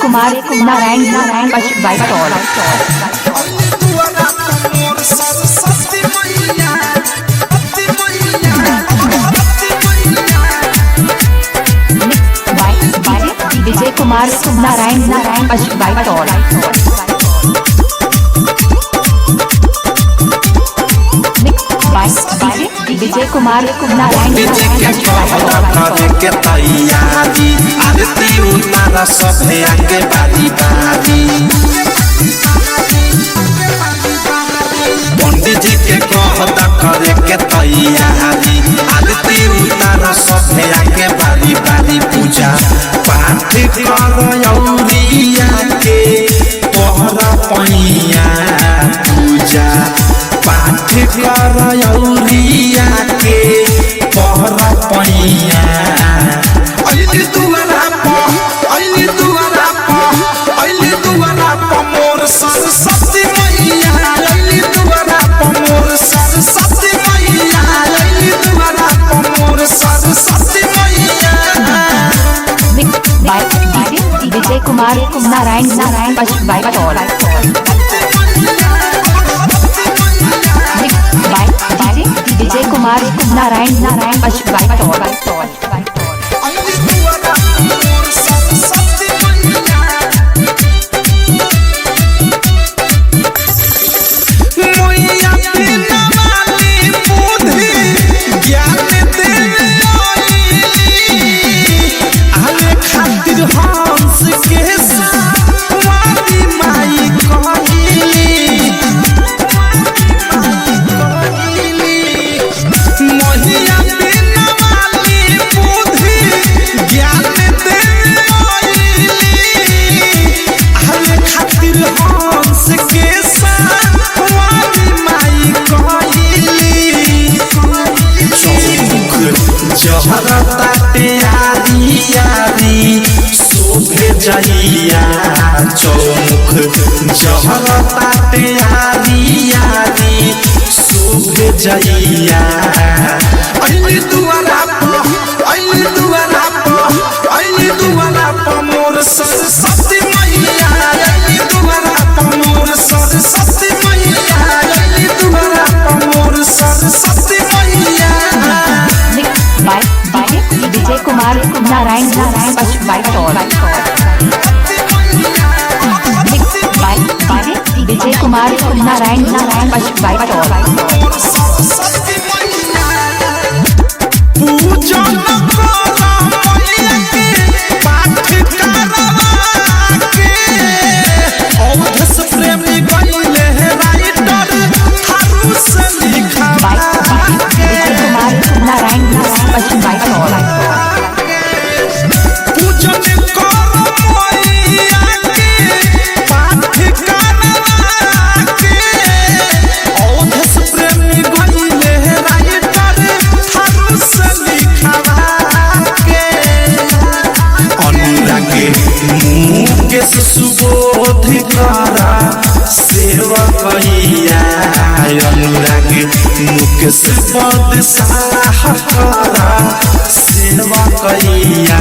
कुमार नारायण नारायण पश्चिम। सरस्वती मैया अति मैया अति मैया। By DJ Vijay Kumar Narayan Narayan पश्चिम। बाय डीजे विजय कुमार नारायण पंडित जी के कहला करे के तैयारी, आरती उतारा सभे आके बारी बारी। पंडित जी के कहला करे के तैयारी, आरती उतारा सभे आके बारी बारी। पूजा पाठ कर औरिया के तोहरा पैया, पूजा पाठ कर औरिया के तोहरा पैया। ऐली दुआरा प, ऐली दुआरा प, ऐली दुआरा प मोर सरस्वती मैया, ऐली दुआरा प मोर सरस्वती मैया, ऐली दुआरा प मोर सरस्वती मैया। बाय डीजे विजय कुमार नारायण नारायण पश्चिम। बाय डीजे विजय कुमार नारायण नारायण पश्चिम। ऐली दुआरा प मोर सरस्वती मैया। मैया बिना वाली बुद्धि ज्ञान देवे आईली, आवे खातिर हंस के सवारी माई कहिली। मैया बिना वाली बुद्धि ज्ञान देवे आईली, आवे खातिर हंस के सवारी माई कहिली। जहरता आरी आरी शोभे जइया, चौमुख जहरता आरी आरी शोभे जइया। ऐली दुआरा प, ऐली दुआरा प, ऐली दुआरा प मोर सरस्वती मैया, ऐली दुआरा प मोर सरस्वती मैया, ऐली दुआरा प मोर सरस्वती मैया। बाय डीजे विजय कुमार नारायण नारायण पश्चिम। बाय डीजे विजय कुमार नारायण नारायण पश्चिम। पूजन कर मैया के पाठ करवा के, अवधेश प्रेमी गइले राइटर थारू से बाय लिखवा डीजे के। विजय कुमार नारायण नारायण पश्चिम। पूजन कर मैया के पाठ करवा के, अवधेश प्रेमी गइले राइटर थारू से लिखवा के। अनुरागे मुकेश सुबोध करा सेवकैया, अनुरागे मुकेश पद साह करा सेवकैया।